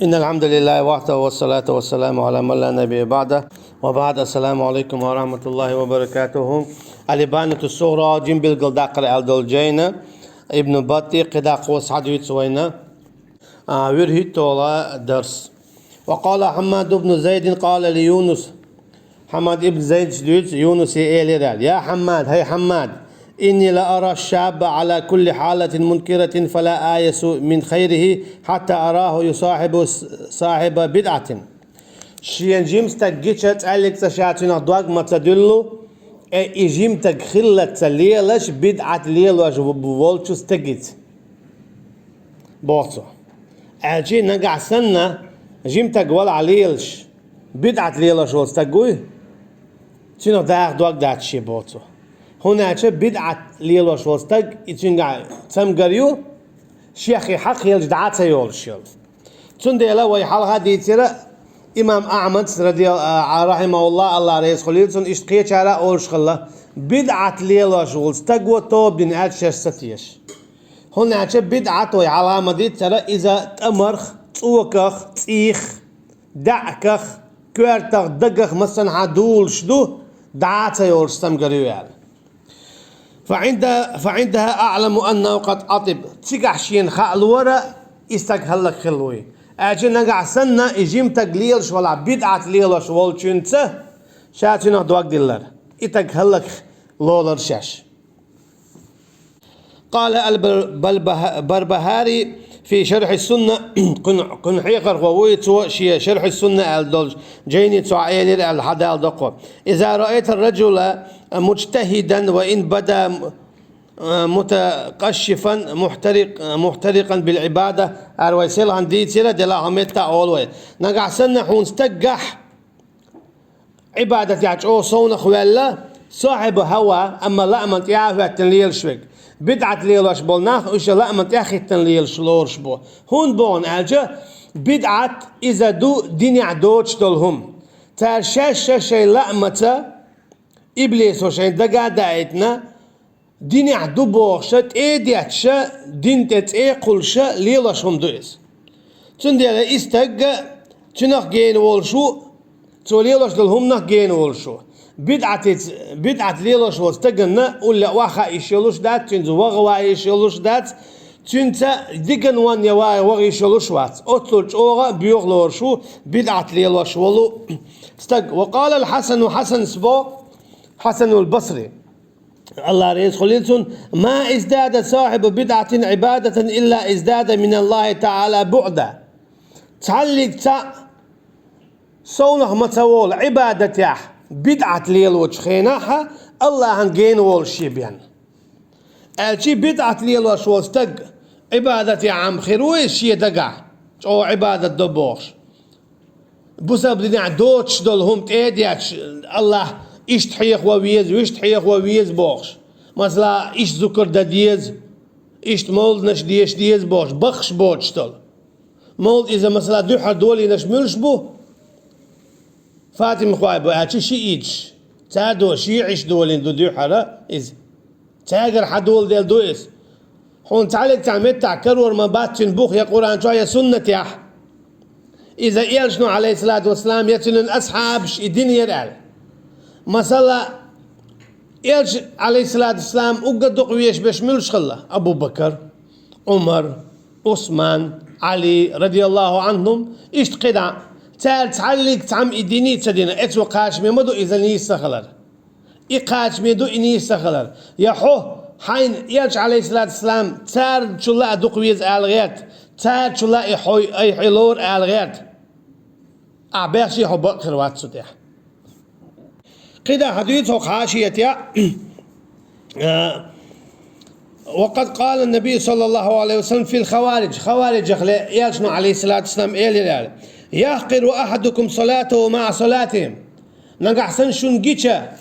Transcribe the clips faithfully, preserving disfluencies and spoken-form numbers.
إن الحمد لله وحده والصلاة والسلام على من لا نبي بعده وبعد. السلام عليكم ورحمة الله وبركاته. الإبانة الصغرى, жима билгал даккхар аьнна долу жайна, Ибн Баттий кхидӀа кхо схьадуьйцу вайна, а, вуьрхӀитталгӀа дарс. وقال حماد بن زيد قال ليونس. Хьаммад ибн Зайдас дуьйцу, Юнусе элира аьлла: يا حماد, хӀай Хьаммад, إني لأرى الشاب على كل حالة منكرة فلا آيس من خيره حتى أراه يصاحب صاحب بدعة. Шена жима стаг гича цкъа а ша цуьнах дог ма ца дуьллу, э, и жима стаг хиллалц лелаш, бидӀат лелош в-, волчу стагца, боху цо. Аьлча, нагахь санна жима стаг валахь лелаш, бидӀат лелош волу стаг вуй, цуьнах даха дог дац шен, боху цо. ХӀунда аьлча бидӀат лелош волу стаг, и цуьнгахь цамгар ю, шех и хьакъ хилча дӀа а ца йолуш йолу. Цундела вай хьалха дийцира, имам Ахьмадс, радия-, а, рахьимахуллахӀ, АллахӀ реза хуьлийла цунна, иштта кхечара а олуш хилла: бидӀат лелош волу стаг ву тоба дина аьлча шаьш ца теша. ХӀунда аьлча бидӀат, вай хьалха ма-дийццара, иза тӀамарх, цӀоках, цӀийх, даьӀахках, коьртах, дагах массанхьа дулуш ду, дӀа а ца йолуш цамгар ю аьлла. فعند-, فعندها أعلم أنه قد عطب. Цигахь шена хаалора, и стаг хӀаллакьхилла вуй. Аьлча нагахь санна и жима стаг лелаш валахь, бидӀат лелош волчуьнца ша цуьнах дог диллар, и стаг хӀаллакьхилора шаьш. قال البربه-، البربهاري في شرح السنة, кхуьнан, кхуьнан хьехархо вуй цо, шен Шархь ас-Сунна аьлла долчу жайни чохь элира аьлла, хьадалдо кхо: إذا رأيت الرجل مجتهدا وإن بدا متقشفا محترق-، محترقا بالعبادة, ара вай селхана дийцира, делахь хьо меттахь олу вай. Нагахь санна хьуна стаггахь Ӏибадатехь чӀогӀа совнах ваьлла, сахьибу хӀава, амма лааман тӀе а хӀоьттина лелаш верг, бидӀат лелош болу нах, уьш лааман тӀе а хӀиттина лелаш лоруш бу. ХӀунда боху аьлча, бидӀат иза ду динехь доцуш долу хӀума. Цара шаьш-шаьш шайн лаамаца, иблисо шайн дага а даийтина, динехь ду бохуша, тӀе а детташа, дин тӀе цӀе а кхуллуша лелош хӀума ду иза. Цундела и стаг цуьнах гена волуш ву, цо лелош долу хӀуманах гена волуш ву. БидӀатица, бидӀат лелош волу стаганна улле охьа хаа йиш йолуш дац, цуьнца ваха ван йиш йолуш дац, цуьнца диган ван я ваха ваха йиш йолуш вац. Оццул чӀогӀа боьха лоруш ву бидӀат лелош волу стаг. Ва къалал Хьасану, Хьасанс бо, Хьасанул Басри, АллахӀ реза хуьлийла цунна: «Ма издада сахьибу бидӀатин Ӏибадатан илла издада миналлахӀи таӀала буӀда». Цхьаллиг цхьаъ совнах ма ца волу Ӏибадатехь, бидӀат лелочу хенахь а АллахӀан гена волуш шен бен. Аьлчи бидӀат лелош волу стаг Ӏибадатехь Ӏам хир ву иза шен дагахь, чӀогӀа Ӏибадат до бохуш. Бусалба динехь доцуш долу хӀума тӀе а детташ, АллахӀ иштта хьехо веза, вуьшта хьехо веза бохуш. Масала, иштта зукар дан деза, иштта мовланаш деша деза бохуш, баххаш боцуш долу. Мовлад иза, масала, дуьххьара долийнарш муьлш бу? Фатимхой бу аьлча шиӀиташ. Цара до-, шиӀиш долийна ду дуьххьара иза. Цаьргара хьан доладелла ду иза? Хьуна цхьаллиг цхьа меттахь карор ма бац цуьнан бух я Къуръан чохь, я суннатехь. Иза элчано, Ӏалайхиссалату вассалам, я цуьнан асхьабаш и динера аьлла. Масала, элча, Ӏалайхиссалату вассалам, уггар дукха везаш берш муьлш хилла? Абу-Бакар, Ӏумар, Ӏусман, Ӏали, радияллаху Ӏанхум, иштта кхидӀа. Цаьрца цхьаллиг цхьамма и диний ца дина, эцо кхачаме ма ду иза нийса ца хилар. И кхачаме ду и нийса ца хилар. Я хьо, хьайна элча, Ӏалайхиссалату вассалам, царчул а дукха веза ала гӀерта, царчул а и хьой, айхье лору ала гӀерта, ахь бехчий хьо бакъ хир вац цу тӀехь. КхидӀа хьан дуьйцу хӀокху хьашиятехь, а, «Ва къад къала набий саллаллаху Ӏалайхи ва саллам фил хаваридж», хавариджах ле, элчано, Ӏалайхиссалату вассалам, элира аьлла: «Яхкъиру ахьадукум салатаху маӀа салатихим». Нагахь санна шуна гича,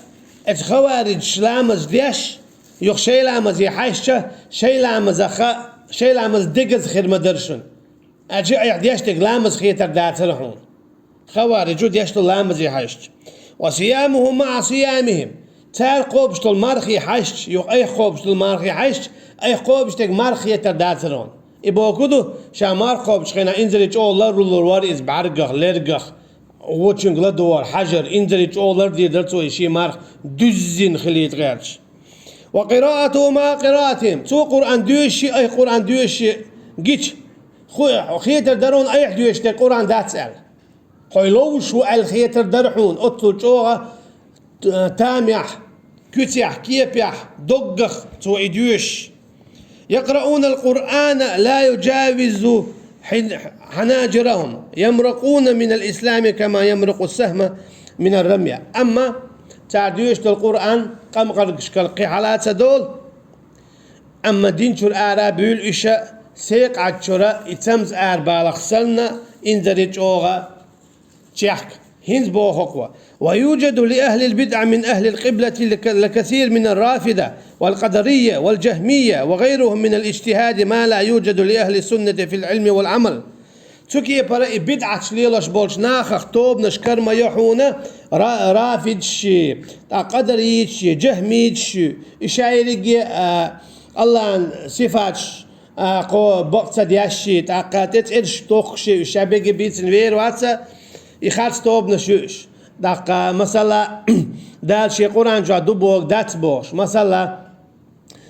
эцу хавариджаш ламаз деш, юха шайн ламазе хьаьжча, шайн ламазаха, шайн ламаз дегаза хир ма дара шуна. Аьлча айхьа деш дерг ламаз хетар дацара хьуна. Хавариджо деш ду ламазе хьаьжча. «Ва сиямуху маӀа сиямихим». Цара кхобуш долу мархий хьаьжча, юха айхьа кхобуш долу мархий хьаьжча, айхьа кхобуш дерг марха хетар дацара хьуна. И боху ду, ша марха кхобучу хенахь инзаре чӀогӀа ларлур вара иза бӀаьргах, лергах, вочуьнга ладогӀар, хьажар, инзаре чӀогӀа лардийр дара цо и шен марха дуьззина хилийта гӀерташ. وقراءته مع قراءتهم. Цо Къуръан доьшуш, айхьа Къуръан доьшуш гича, ху-, хетар дара хьуна айхьа доьшуш дерг Къуръан дац аьлла. Хьо ловш ву аьлла хетар дара хьуна, оццул чӀогӀа, т-, тамехь, куьцехь, кепехь, доггах цо и доьшуш. يقرؤون القرآن لا يجاوز حن-، حناجرهم، يمرقون من الإسلام كما يمرق السهم من الرمية. Амма цара доьшуш долу Къуръан къамкъаргашкара кхин хьала а ца долу, амма дин чуьра ара а буьйлу уьш, секхаьччуьра и цамза арабаларх санна, инзаре чӀогӀа чехка. ХӀинца боху-кх вай: ويوجد لأهل البدع من أهل القبلة لك-، لكثير من الرافضة والقدرية والجهمية وغيرهم من الاجتهاد ما لا يوجد لأهل السنة في العلم والعمل. Цу кепара и бидӀаташ лелош болчу нахах тобанаш кара ма йо хьуна, ра-, рафидаш ши, тӀаккха къадариташ ши, джахмиташ ши, и шайриге, а, Аллахьан сифаташ, а, кхо бакъ ца деш ши, тӀаккха тӀе цӀераш тохкуш ши, уьш ша беге бийцина вер вац, и харц тобанаш ю уьш. ТӀаккха, масала, Дала шен Къуръан чохь ду боху, дац бохуш. Масала,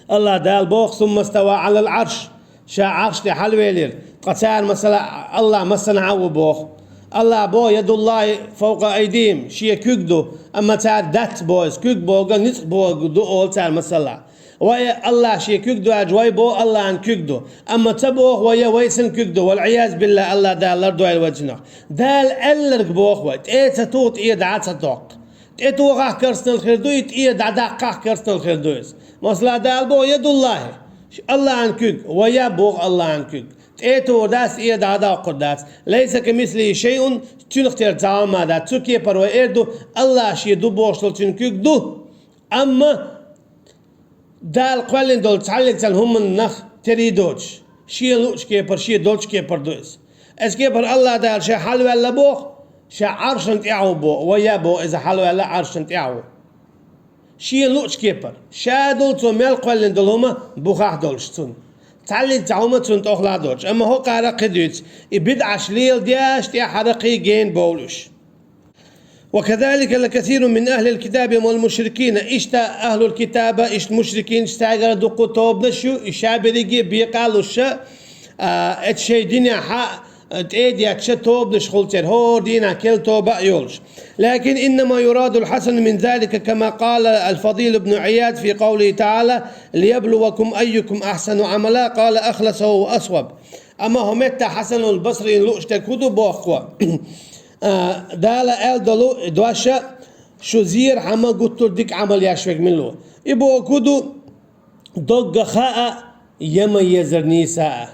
Аллах Дала боху: «Сумма става Ӏалал Ӏарш». Ша Ӏарш тӀе хьалавелира. Ткъа цара, масала, Аллах массанхьа а ву боху. Аллах боху: «Ядуллахи фавкъа айдихим», шен куьг ду, амма цара дац боху иза, куьг бохург ницкъ бохург ду олу цара, масала. Вай Аллах шен куьг ду аьлча, вай боху Аллахьан куьг ду. Амма ца боху вай, я вай сан куьг ду, вал-Ӏиязу биллахь, Аллах Дала лардойла вай цунах. Дала аьлларг боху вай, тӀе а ца туху, тӀе дӀа а ца токкху. ТӀетохахь керстанал хир ду и, тӀе дӀадаккхахь керстанал хир ду иза. Масала, Дала боху: «Ядуллахи», Аллахьан куьг, вай я боху Аллахьан куьг. ТӀе а тухур дац, тӀе а дӀадоккхур дац. «Лайса камислихи шайъун», цуьнах тера цхьа хӀума а дац. Цу кепара вай эр ду, Аллах шен ду бохуш долу цуьнан куьг ду, амма Дала кхоьллина долу цхьаллиг цхьана хӀуманах тера доцуш, шен луучу кепара, шен долчу кепара ду иза. Оцу кепара Аллах Дала ша хьалаваьлла боху, ша Ӏаршана тӀехь ву боху, вай я боху, иза хьалаваьлла Ӏаршана тӀехь ву. Шен луучу кепара. Ша долу цо мел кхоьллина долу хӀума бухахь долуш цунна. Цхьаллиг цхьа хӀума цунна тӀехула а доцуш. Амма хӀокхара кхин дуьйцу, и бидӀаш леладеш тӀаьххьара кхин гена бовлуш. وكذلك لكثير من أهل الكتاب والمشركين. Иштта ахӀлул китаба, иштта мушрикинаш, цаьргара дуккха тобанаш ю, и ша берриге бекъа а луш, а, эцу шайн динехь а, тӀе а детташ тобанаш хуьлу церан, хӀора дийнахь керла тоба а йолуш. لكن إنما يراد الحسن من ذلك، كما قال الفضيل بن عياض في قوله تعالى: «ليبلوكم أيكم أحسن عملا، قال أخلصه وأصوب». Амма хӀокху меттехь Хьасанул Басрин лууш дерг хӀун ду боху? А, Дала аьлла долу дош, шу зерхьама гуттар а дика Ӏамал еш верг мила ву? И боху хӀун ду? Догга хаа, я ма езара нийса а.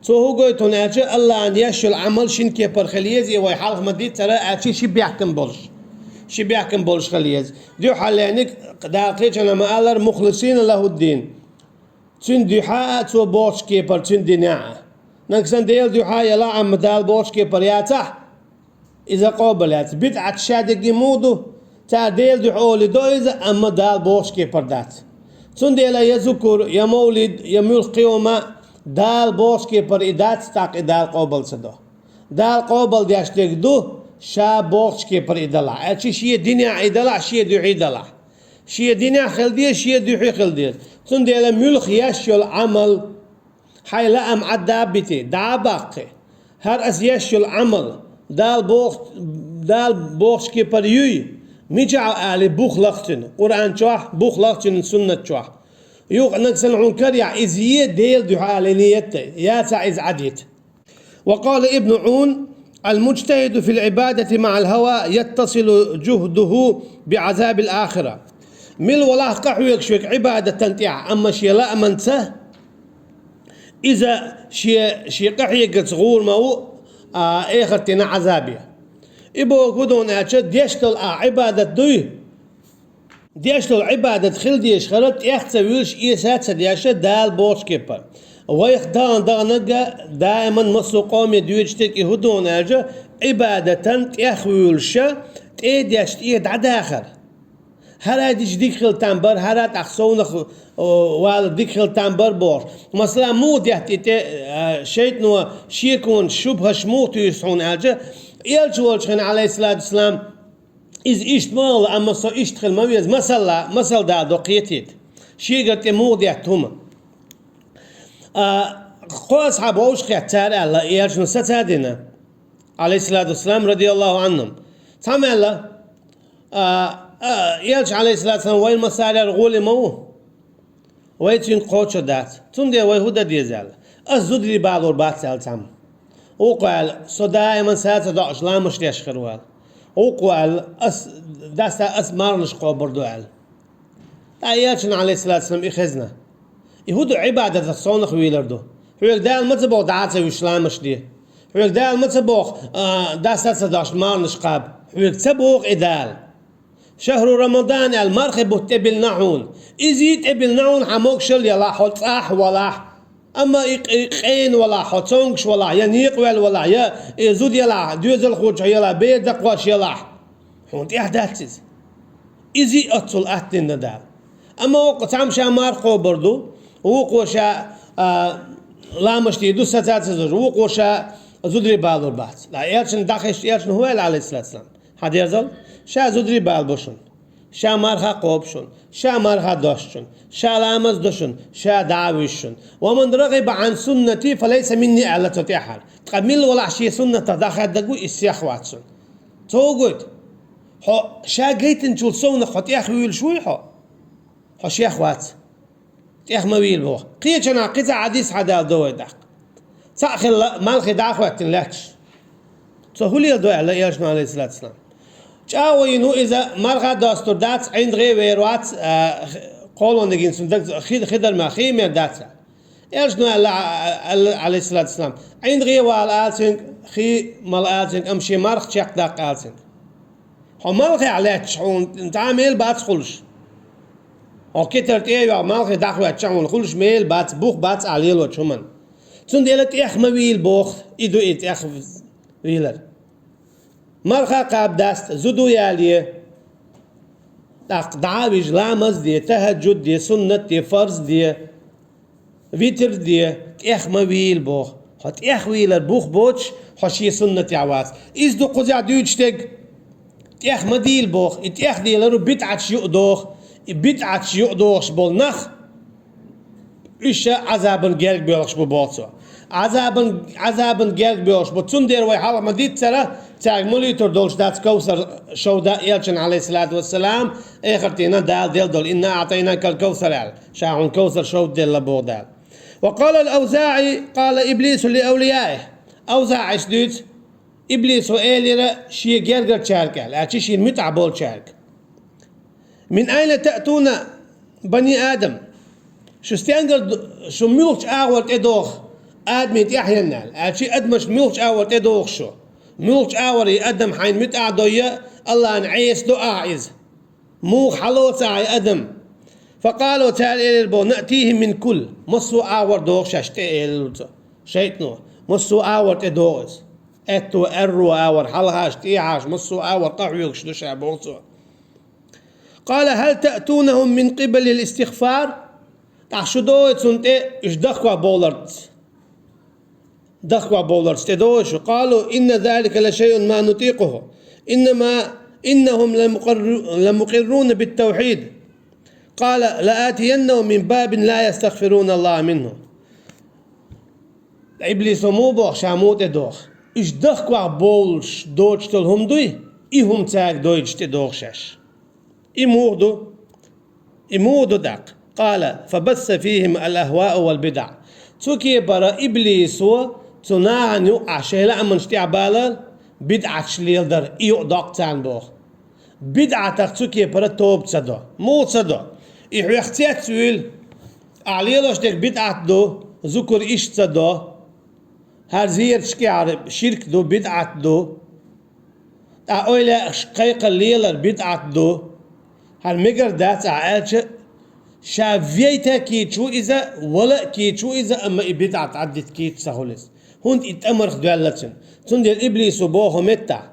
Цо хӀун гойту хьуна аьлча, Аллахьан еш йолу Ӏамал шина кепара хила еза, и вай хьалха ма-дийццара, аьлча ши бехкам болуш. Ши бехкам болуш хила еза. Дуьххьаллениг, Дала кхечанхьа ма-аллара, «мухлисина лахӀуддин». Цуьнан дуьхьа а, цо бохучу кепара цуьнан динехь а. Нагахь санна Делан дуьхьа а елахь, амма Дала бохучу кепара яцахь, иза къобал яц. БидӀаташ ша дерриге муха ду? Цара Делан дуьхьа олий до иза, амма Дала бохучу кепара дац. Цундела я зукур, я мовлид, я муьлхха кхин хӀума Дала бохучу кепара и дац, тӀаккха и Дала къобал ца до. Дала къобал деш дерг ду, ша бохучу кепара и далахь. Аьлча шен динехь и далахь, шен дуьхьа и далахь. Шен динехь хила деза, шен дуьхьа хила деза. Цундела муьлхха еш йолу Ӏамал, хьайн лаам Ӏадда а бити, дӀа а баккхи. ХӀара аса еш йолу Ӏамал, Дала боху-, Дала бохучу кепара юй, мичахь а али, бух лаха цуьнан. Къуръан чохь бух лаха цуьнан, суннат чохь. Юха нагахь санна хьуна карахь, иза е Делан дуьхьа али ниет а, яцахь иза Ӏадита. وقال ابن عون: «المجتهد في العبادة مع الهوى يتصل جهده بعذاب الآخرة». Мила валахь къахьоьгуш верг Ӏибадатан тӀехь, амма шен лааманца иза шен, шен къахьегарца гӀур ма ву, а, эхартан Ӏазабе. И боху хӀун ду аьлча, деш долу ахь Ӏибадат дуй? Деш долу Ӏибадат хила дезаш хӀара тӀех ца вуьлуш, эса а ца деш, Дала бохучу кепара. Вайх дахана-даханарг а, даиман массо а къоме доьдуш дерг и хӀун ду аьлча, Ӏибадатан тӀех вуьлуш, тӀе а деш, тӀе дӀадахар. ХӀара дича дика хила там бар, хӀара тӀаккха совнах, о, вала дика хила там бар бохуш. Масала, муха детта и тӀе, а, шайтӀано шеконаш, шубхаш муха туьйсу хьуна аьлча, Элча волчу хенахь, Ӏалайхиссалату вассалам, иза иштта ма хилла, амма со иштта хила ма веза. Масала, масал дала до кхетийта. Шегара тӀе муха детта хӀума. А, кхо асхьаб вовшахкхетта цара аьлла, Элчано саца а дина, Ӏалайхиссалату вассалам, радияллаху Ӏанхум. Цхьамма аьлла, а, а, Элча, Ӏалайхиссалату вассалам, вайна массарел гӀоли ма ву. Вай цуьнга кхочур дац. Цундела вай хӀун дан деза аьлла. Ас зударий балор бац аьлла цхьамма. Вукхо аьлла, со даиман саца доӀуш ламаш деш хир ву аьлла. Вукхо аьлла, ас, даса ас марханаш кхобур ду аьлла. ТӀаккха Элчано, Ӏалайхиссалату вассалам, и хезна. И хӀун ду, Ӏибадатах совнах вийлар ду? Хьоьга Дала ма ца боху дӀа а ца вуьсуш ламаш де? Хьоьга Дала ма ца боху, а, даса ца доӀуш марханаш кхаба? Хьоьга ца боху и Дала. Шахру Рамадан аьлла мархи бутт тӀебиллина хьуна. Изий тӀебиллина хьуна хьан могушалла ялахь, хьо цӀахь валахь. Амма и къ-, и къена валахь, хьо цомгуш валахь, я некъаваьлла валахь, я и зуда ялахь, доьзалхочух ялахь, бер дакхош ялахь. Хьуна тӀехь дац иза. Изий оццул атта дина Дала. Амма вукхо цхьамма ша марха кхобур ду, вукхо ша, а, ламаш дийр ду, саца ца зуьжу, вукхо ша зударий балор бац. Ткъа Элчана дӀахезча, Элчано хӀун аьлла, Ӏалайхиссалату вассалам? Хьан дерзал? Ша зударий бала бу шуна. Ша марха кхобу шуна. Ша марха дош шуна. Ша ламаз ду шуна. Ша дӀа а вуьсу шуна. «Ва ман рагӀиба Ӏан суннати, фа лайса минни», аьлла цо тӀаьхьара. Ткъа милла валахь шен суннатах дӀахаьддаг ву, иза сех вац шуна. Цо гойту. Хьо ша гайтинчул совнах хьо тӀех вуьйлуш вуй хьо? Хьо шех вац. ТӀех ма вийла боху. Кхечанхьа кхин цхьа хьадис хьадала до вай тӀаккха. Цхьаъ хилла, малхе дӀа а хӀоьттина лаьтташ. Цо хӀун леладо аьлла Элчано, Ӏалайхиссалату вассалам. ЧӀагӀо йина ву иза, марха достур дац, ӀиндагӀе вер вац, а, кхолонниг йина цунна даг хи-, хи дар ма, хи мер дац. Элчано аьлла, а, аьлла, Ӏалайхиссалату вассалам, ӀиндагӀе вала ала цуьнга, хи мала ала цуьнга, амма шен марха чекхдаккха ала цуьнга. Хьо малхехь лаьтташ хьуна цхьа а мел бац хуьлуш. Хьо кетар тӀе а йоьгӀна, малхе дӀахӀоьттича хьуна хуьлуш мел бац, бух бац ахь лелочу хӀуманна. Цундела тӀех ма вийла боху, и ду и тӀех вийлар. Марха кхаба даста, зуда ялае, тӀаккха дӀа а вижа, ламаз де, тахӀаджуд де, суннат де, фарз де, витр де, тӀех ма вийла боху. Хьо тӀех вийлар бух боцуш, хьо шен суннатехь вац. Иза ду кхузахь дуьйцуш дерг. ТӀех ма дийла боху. И тӀех дийлар ву бидӀаташ юкъадоху. И бидӀаташ юкъадохуш болу нах, уьш ша Ӏазабан герга боьлхуш бу боху цо. Ӏазабан, Ӏазабан герга боьлхуш бу. Цундела вай хьалха ма-дийццара, цаьрга ма луьйтур долуш дац Кавсар шовда Элчана, Ӏалайхиссалату вассалам, эхарт дийнахь Дала делла долу: «Инна аӀтайнакал кавсар», аьлла. Ша хьуна Кавсар шовда делла боху Дала. Ва къала ал-АвзаӀи, къала иблису ли авлияихӀи. АвзаӀис дуьйцу, иблисо элира шен гергарчаьрга аьлла, аьлча шена муьтӀахь болчаьрга: «Мин айна таътуна бани Адам?» Шу стенгара ду-, шу муьлхачу агӀор тӀедоху, Адамийн тӀаьхьенна аьлла, аьлча адамашна муьлхачу агӀор тӀедоху шу? Муьлхачу агӀор и адам хьайна муьтӀахь дойя, Аллахьна Ӏеса до ахьа иза? Муха хьалоцу ахьа и адам? Факъалу, цара элира боху: «Наътихим мин кулл». Массо а агӀор доху шаьш тӀе, элира цо. ШайтӀано массо а агӀор тӀедоху иза. Аьтто, аьрро агӀор, хьалхаш, тӀехьаш, массо а агӀор къахьоьгуш ду ша, боху цо. Къала: «Хьал таътунахум мин къибалил истигъфар?» ТӀаккха шу дохий цунна тӀе уьш дахкор бовларца? Дахкор бовларца тӀе дохий шу? Къалу: «Инна залика ла шайъун ма нутикъуху. Иннама, иннахум ламукъарру-, ламукъирруна бит-тавхьид». Къала: «Ла атияннахум мин бабин ла ястагъфируна Аллаха минху». Иблисо муха боху, ша муха тӀедоху? Уьш дахкор бовлуш доцуш долу хӀума дуй, и хӀума цаьрга дойтуш тӀедоху шаьш. И муха ду? И муха ду тӀаккха? Къала: «Фабасса фихим ал-ахваъу вал-бидъа». Цу кепара иблисо цу нахана юкъахь шайн лааманаш тӀехь балар, бидъаташ леладар, и юкъадоккху царна боху. БидӀатах цу кепара тоба ца до. Муха ца до? И хьоьх цецвуьйлу, ахь лелош дерг бидӀат ду, зукар иштта ца до. ХӀара зераш кӀехьара ширк ду, бидӀат ду. Ткъа эвлаяашка кхайкхар лелар бидӀат ду. ХӀара мегар дац ахь аьлча, ша вейта кийча ву иза, вала а кийча ву иза, амма и бидӀат Ӏаддита кийча ца хуьлу иза. ХӀунда и тӀамарх доьлла цуьнан. Цундела иблисо боху меттахь,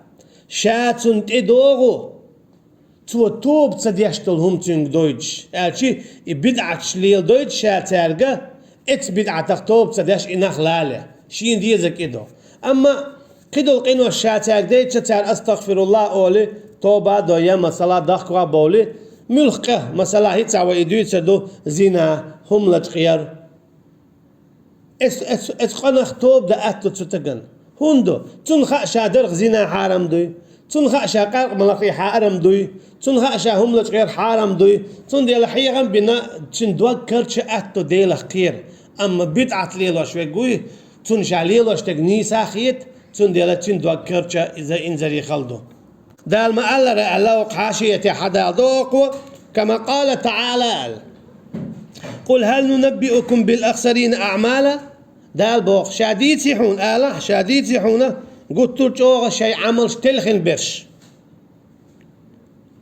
ша цунна тӀедогӀу, Цо тоба ца деш долу хӀума цуьнга дойтуш, аьлча и бидӀаташ леладойту ша цаьрга, эцу бидӀатах тоба ца деш и нах лале, шена деза кӀи до. Амма кхидолу къинош ша цаьрга дайтича, цара астагъфируллахӀ олий, тоба а дой, я масала дахкор а бовлий, муьлхха, масала, хӀинца вай и дуьйцур ду, зина, хӀума лачкъаяр. Эс-, эс-, эс къинах тоба дан атта цу стагана. ХӀунда? Цунна хаьа ша дарх зина хьарам дуй. Цунна хаьа ша къаьркъа ма лахъе хьарам дуй. Цунна хаьа ша хӀума лачкъаяр хьарам дуй. Цундела хьехам бина, цуьнан дог карча атта Делах кхера. Амма бидӀат лелош верг вуй, цунна ша лелош дерг нийса хета, цундела цуьнан дог карча иза инзаре хала ду. Дала ма-аллара аьлла, оха хьашиятехь хьадалдо оха, кама къала таӀала аьлла: «Къул хӀал нунаббиукум бил ахсарина аӀмала?» Дала боху: «Ша дийций хьуна, ала, ша дийций хьуна, гуттар а чӀогӀа шайн Ӏамалш телхина берш?»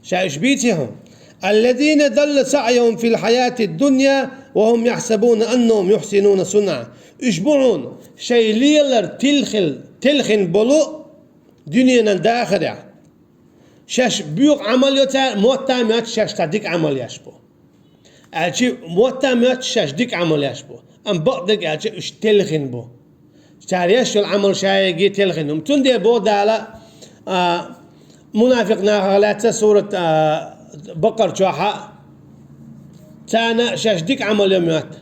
Ша уьш бийций хьуна? «Аллазина далла саӀюхум фил хьаятид дунья ва хӀум яхьсабуна аннахӀум юхьсинуна сунӀа». Уьш бу хьуна шайн лелар тилхил-, телхина болу дуьненан дахарехь. Шаьш боьха Ӏамал йо цара, мотта а моьттуш шаьш цхьа дика Ӏамал еш бу. Аьлча мотта а моьттуш шаьш дика Ӏамал еш бу. Амма бакъдерг аьлча уьш телхина бу. Цара еш йолу Ӏамал шайеги телхина хӀума. Цундела боху Дала, а, мунафикъ нахах лаьцна сурат, а, Бакъар чохь а, царна шаьш дика Ӏамал йо моьтту.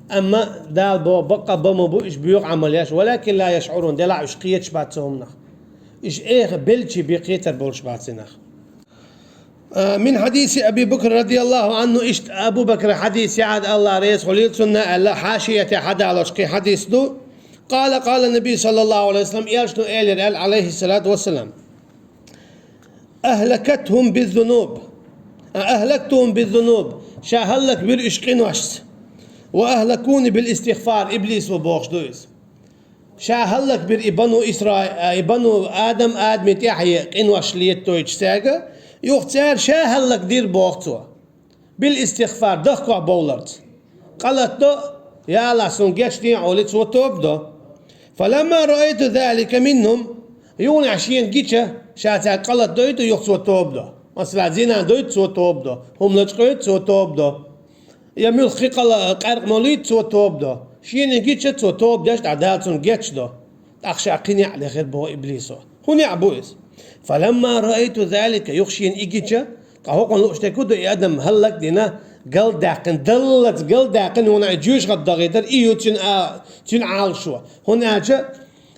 Амма Дала боху баккъа бан ма бу уьш боьха Ӏамал еш, валакин ла яшӀурун, делахь уьш кхеташ бац цу хӀуманах. Уьш эха белчий бен кхетар болуш бац и нах. А, мин хьадиси Аби Бакр радияллаху анху, иштта Абу Бакра хьадис яхьад, Аллах реза хуьлийла цунна, аьлла, хьашиятехь хьадалош кхин хьадис ду. Къала, къала Наби саллаллаху алейхи ва саллям, элчано элира аьлла, алейхиссалату вассалам: «Ахлакатхум биззунуб». А, «Ахлактухум биззунуб». Ша хӀаллакбира уьш къиношца. «Ва ахлакуни бил истигъфар», иблис ву бохуш ду иза. Ша хӀаллакбира и бану Исраи-, а, и бану Адам, Адаман тӀаьхье къинош летадойтуш цаьрга, юха цара ша хӀаллакдира боху цо. Бил истигъфар, дахкор бовларца. Къа латадо, я Аллах, суна гечдехьа олий, цо тоба до. «Фаламма раайту залика минхум», юха шена гича, ша цаьрга къа латадойту, юха цо тоба до. Масала, зина дойту, цо тоба до. ХӀума лачкъойту, цо тоба до. Я муьлхха кхин къа-, къаьркъа молуьйту, цо тоба до. Шена гича, цо тоба деш, тӀаккха Дала цунна гечдо. ТӀаккха ша кхин неӀ лехира боху иблисо. ХӀун неӀ бу иза? «Фаламма раайту залика», юха шена и гича, ткъа хӀокхунна лууш дерг хӀун ду, и адам хӀаллакдина, галдаьккхина, даллалц галдаьккхина, юха и жоьжахат дахийтар, и ю цуьнан а-, цуьнан Ӏалашо. ХӀунда аьлча,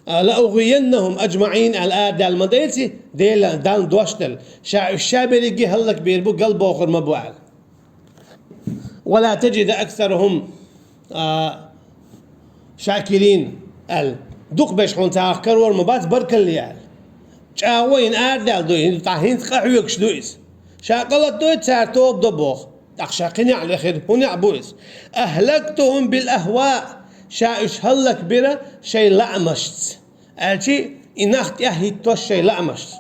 а, «ла угӀвияннахум аджмаӀин», аьлла, арадаьлла ма дайций, Дела, Далла дош делла. Ша уьш ша берриге хӀаллакбийр бу, галбохур ма бу аьлла. «Ва ла таджида аксарахум, а, шакирин», аьлла. Дукха берш хьуна царах карор ма бац, баркалла аьлла. ЧӀагӀо йина арадаьлла ду, хӀинца, хӀинца къа хьоьгуш ду иза. Ша къа латадойту, цара тоба до боху. ТӀаккха ша кхин неӀ лехира, хӀун неӀ бу иза? «Ахлактухум бил ахва», ша уьш хӀаллакбира шайн лаамашца. Аьлча, и нах тӀаьхьахӀиттош шайн лаамашца.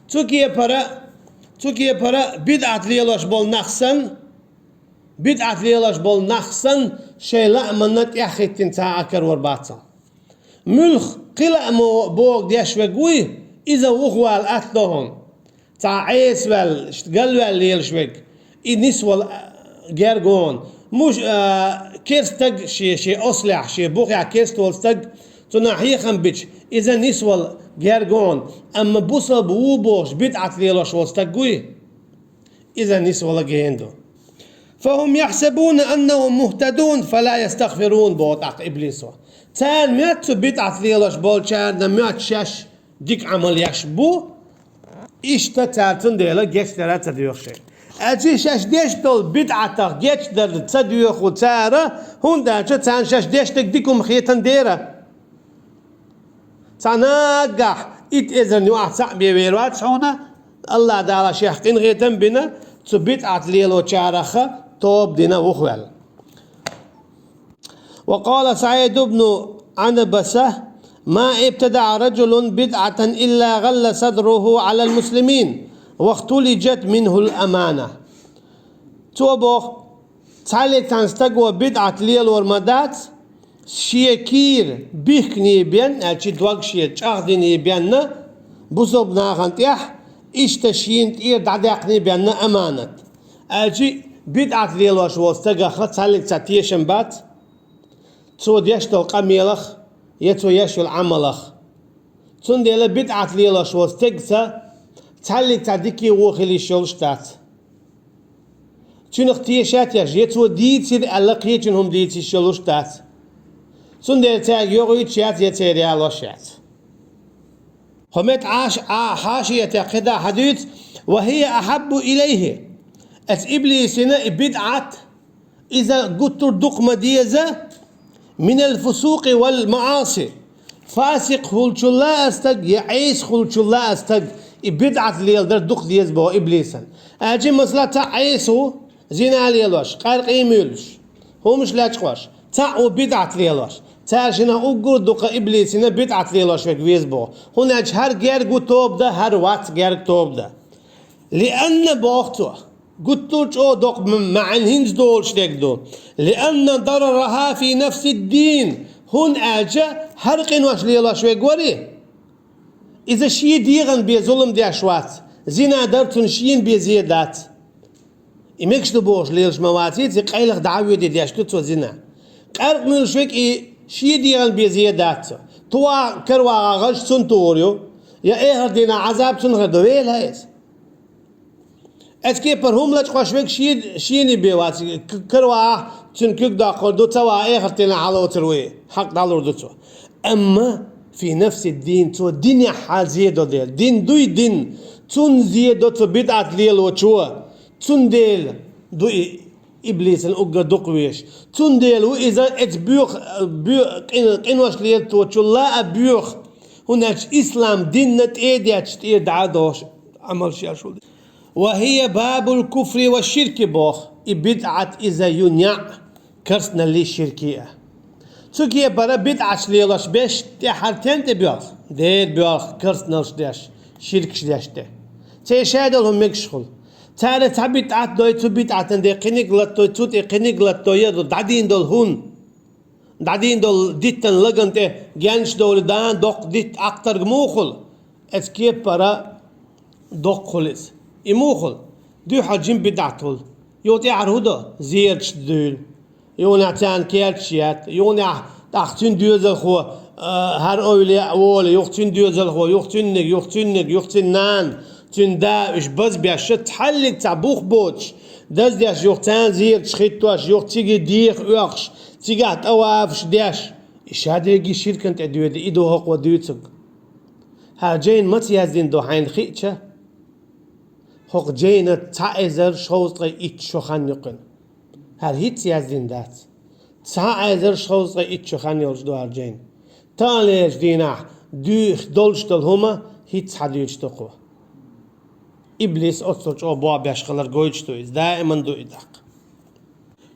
Цу кепара, цу кепара бидӀат лелош болу нах санна, бидӀат лелош болу нах санна, шайн лааманна тӀаьхьахӀиттина цхьа а карор бац. Муьлхха кхин лаамо боху деш верг вуй, иза вухавала атта хьуна. Цхьа Ӏеса ваьлла, галваьлла лелаш верг, и нисвала герга хьуна. Муш-, а, керста стаг шен, шен ослехь, шен бухехь керста волу стаг, цунах хьехам бича, иза нисвала герга хьуна. Амма бусалба ву бохуш, бидӀат лелош волу стаг вуй, иза нисвала гена ду. «Фахум яхьсабуна аннахум мухтадун, фала ястагъфирун», боху тӀаккха иблисо. Царна моьтту цу бидӀат лелош болчарна моьтту шаьш дика Ӏамал еш бу, иштта цара цундела гечдар а ца доьху шайн. Аьлча шаьш деш долу бидӀатах гечдар ца доьху цара, хӀунда аьлча царна шаьш деш дерг дика хӀума хетан дера. Цхьа наггахь итт эзарна юкъахь цхьаъ бен вер вац хьуна, Аллах Дала шех къинхетам бина, цу бидӀат лелочарах тоба дина вухаваьлла. Ва къала СаӀид ибн Ӏанабаса: «Ма ибтадаӀа раджулун бидӀатан илла гӀалла садруху Ӏалал муслимин, вахтулиджат минхул амана». Цо боху, цхьаллиг цхьана стаго бидӀат лелор ма дац, шен кийра бихкиний бен, аьлча дог шен чӀагӀдиний бенна, бусалба нахана тӀехь, Иштта шена тӀера дӀадаьккхина бенна аманат. Аьлча, бидӀат лелош волчу стагах цхьаьллиг цхьа тешам бац, цо деш долу къамелах я цо еш йолу Ӏамалах. Цундела бидӀат лелош волу стегца цхьаьллиг цхьа дика а вон хила йиш йолуш дац. Цуьнах тешат еш, я цо дийцира аьлла кхечун хӀума дийца йиш йолуш дац. Цундела цаьрга йогӀуьйтуш яц, я церан ялош яц. ХӀумет Ӏаш а хьашиятех кхидӀа хьадуьйцу: «Ва хӀия ахьаббу илайхи». Эцу иблисина и бидӀат, иза гуттар дукха ма деза, «минал фусукъи вал маӀаси». Фасикъ хуьлучул а стаг, я Ӏеса хуьлучул а стаг, и бидӀат леладар дукха деза боху иблисан. Аьлча, масала, цхьа Ӏеса ву, зина лелош, къаьркъа муьйлуш, хӀумаш лечкъош, цхьаъ ву бидӀат лелош. Цара шиннах уггар дукха иблисина бидӀат лелош верг веза боху. ХӀунда аьлча хӀара герга ву тоба дан, хӀара вац герга тоба дан. «Лианна», — боху цо, гуттар а чӀогӀа доккха ма-, маьӀна хӀинца долуш дерг ду. «Лианна дарараха фи нафсид-дин». ХӀунда аьлча хӀара къинош лелош верг вара иза, шен дегӀан бен зулам деш вац, зина дар цунна шена бен зен дац. И мегаш ду бохуш лелаш ма вац иза, и къайлаха дӀа а воьдий деш ду цо зина. Къаьркъа муьйлуш верг и шен дегӀан бен зен дац цо. Ту ваха, кара ваха гӀаж цунна тухур ю, я эхарт дийнахь Ӏазап цунна хир ду, вела иза. Эцу кепара хӀума лачкъош верг шен, шена бен вац, к-, кара ваха цуьнан куьг доккхур ду, ца ваха эхарт дийнахь хьалоцур ву и, хьакъ дӀалур ду цо. Амма фи нафсид-дин, цо динехь хьал зен до дела. Дин дуй дин, цунна зен до цо бидӀат лелочо. Цундела ду и иблисан уггар дукха везаш. Цундела ву иза эцу боьха, боь-, къин-, къинош лелочул а боьха. ХӀунда аьлча ислам динна тӀе а детташ, тӀера дӀа а дохуш, Ӏамалш еш ву. «Ва хӀия бабул куфри ва ширки», — боху, и бидӀат иза ю неӀ керстаналлий, ширкий а. Цу кепара бидӀаташ лелош берш тӀаьххьара тен тӀе боьлху? Дера боьлху керстаналш деш, ширкаш деш тӀе. Церан шадолу хӀума мегаш хуьлу. Цара цхьа бидӀат дой, цу бидӀатан тӀе кхиниг латтой, цу тӀе кхиниг латтой, я дӀадийна долу хӀун? ДӀадийна долу диттан лаган тӀе генаш долу дана доккха дитт Ӏахтарг муха хуьлу? Эцу кепара доккха хуьлу иза. И муха хуьлу? Дуьххьара жима бидӀат хуьлу. Юха тӀаьхьара хӀун до? Зераташ дуьйлу. Юханехь царна керташ етта. Юханехь тӀаккха цуьнан доьзалхо, а, хӀара эвлаяъ волу, юха цуьнан доьзалхо, юха цуьнниг, юха цуьнниг, юха цуьнан нана, цуьнан да, уьш базбеш, цхьаьллиг цхьа бух боцуш, даздеш, юха царна зераташ хӀиттош, юха цига деха оьхуш, цигахь тӀавафаш деш. И шадерриге ширкан тӀе доьду, и ду хӀокхо дуьйцург. ХӀара жайна маца яздина ду хьайна хиъча? ХӀокху жайна цхьа эзар шовзткъе итт шо хан ю кхуьнан. ХӀара хӀинцца яздина дац. Цхьа эзар шовзткъе итт шо хан йолуш ду хӀара жайна. Таханлерчу дийнахь дуьйцуш долуш долу хӀума хӀинцца хьадуьйцуш ду кхо. Иблис оццул чӀогӀа болх беш хилар гойтуш ду иза, даиман ду и тӀаккха.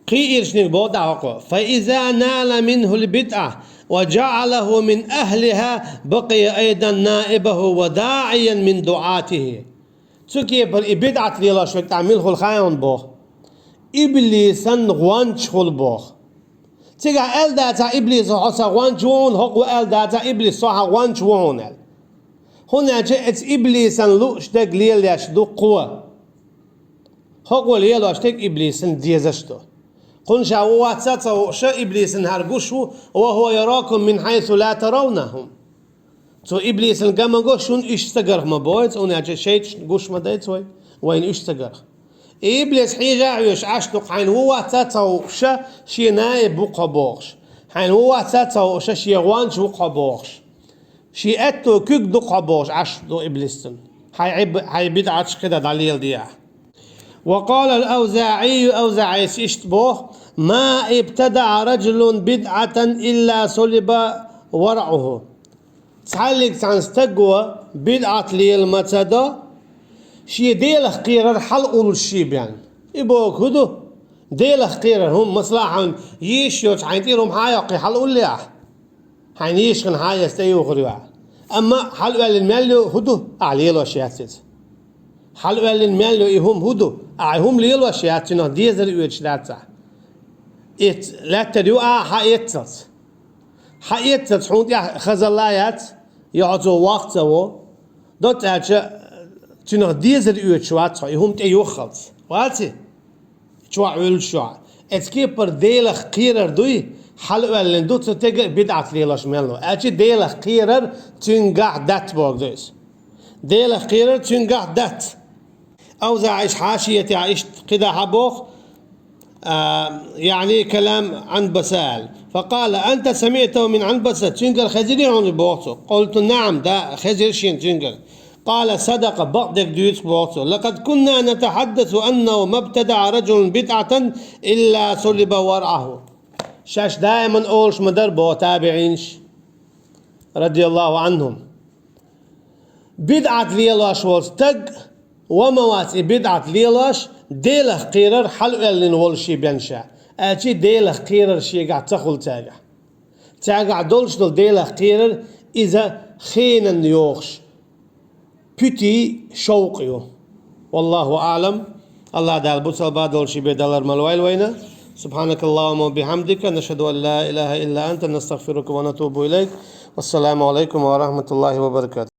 Кхин ирчниг боху дӀахьо кхо: «Фа иза нала минхул бидӀа ва жаӀалаху мин ахлиха, бакъия айдан наибаху ва даӀиян мин дуӀатихи». Цу кепара и бидӀат лелош верг тӀаккха мила хуьлу хаьий хьуна боху? Иблисан гӀонча хуьлу боху. Цигахь аьлла дацахь иблиса: «Хьо сан гӀонча ву хьуна», хӀокхо аьлла дацахь иблиса: «Со хьан гӀонча ву хьуна», аьлла. ХӀунда аьлча эцу иблисан лууш дерг лелош ду кхо. ХӀокхо лелош дерг иблисан дезаш ду. Кхунна ша ву вац а ца хууш, иблисан хӀара гуш ву: «Ва хува яракум мин хьайсу ла таравнахум». Цо иблисан ган ма го шуна, уьш стагарх ма боху иза, хӀунда аьлча шайтӀашна гуш ма дайца вай, вайна уьш стагарх. И иблис хьежа а хьоьжуш Ӏаш ду-кх хьайна ву вац а ца хууш, шен наиб ву-кх хьо бохуш. Хьайна ву вац а ца хууш, шен гӀонча ву-кх хьо бохуш. Шен аьтто куьг ду-кх хьо бохуш Ӏаш ду иблис цунна. Хьайн Ӏиб-, хьайн бидӀаташ кхидӀа дӀалеладехь. Ва къала ал-АвзаӀийю, АвзаӀийс иштта боху: «Ма ибтадаӀа раджулун бидӀатан илла сулиба вараӀуху». Цхьаьллиг цхьана стаго бидӀат лела ма ца до, шен Делах кхерар хьалауллуш шен бен. И бохург хӀун ду? Делах кхерар хӀума, масала, хьайна йиш йоцуш хьайна тӀера хӀума хьа а йоккхий, хьалауллий ахь? Хьайна йиш хилча хьа а эцна тӀеюхур ю ахь. Амма хьалаоьллина мел ю хӀун ду? Ахь лелош яц иза. Хьалаоьллина мел ю и хӀума хӀун ду? Ахь и хӀума лелош яц, цунах дезар оьцуш дац ахь. Эц-, лаьттар ю ахь хьаэццалц. Хьаэццалц хьуна тӀехь хазалла яц, я хьо цо воккха ца во. Доцца аьлча, Цунах дезар оьцуш вац хьо, и хӀума тӀе йоххалц. Ваци? Чохь Ӏуьллуш чохь. Эцу кепара Делах кхерар дуй, хьалаоьллина ду цу стеган а бидӀат лелош мел ло. Аьлча Делах кхерар цуьнгахь дац боху ду иза. Делах кхерар цуьнгахь дац. Авзаъис хьашиятехь иштта кхидӀа хьан боху, а, яъни калам Ӏанбаса аьлла. Факъала: «Анта самиътаху мин Ӏанбаса?» Цуьнгара хезирий хьуна боху цо? Къулту: «Наам», да, хезира шена цуьнгара. Къала: «Садакъа, бакъдерг дуьйцу боху цо. Лакъад кунна натахьаддасу аннаху мабтадаъа раджулун бидъатан илла сулиба варъаху». Шаьш даиман олуш ма дара боху табиӀинаш, радияллаху Ӏанхум. БидӀат лелош волу стаг, ва ма вац и бидӀат лелош, Делах кхерар хьалаоьллина волуш бен ша, аьлча Делах кхерар шегахь ца хуьлу цаьргахь. Цаьргахь долуш долу Делах кхерар иза хенан йохуш, пуьти шовкъ ю. Валлаху аълам. Аллах Дала буцалба долуш бен далар ма лойла вайна. Субханакаллахумма ва бихамдика, нашхаду ан ла илаха илла анта, настагфирука ва натубу илайк. Вассаламу алайкум ва рахматуллахи ва баракатух.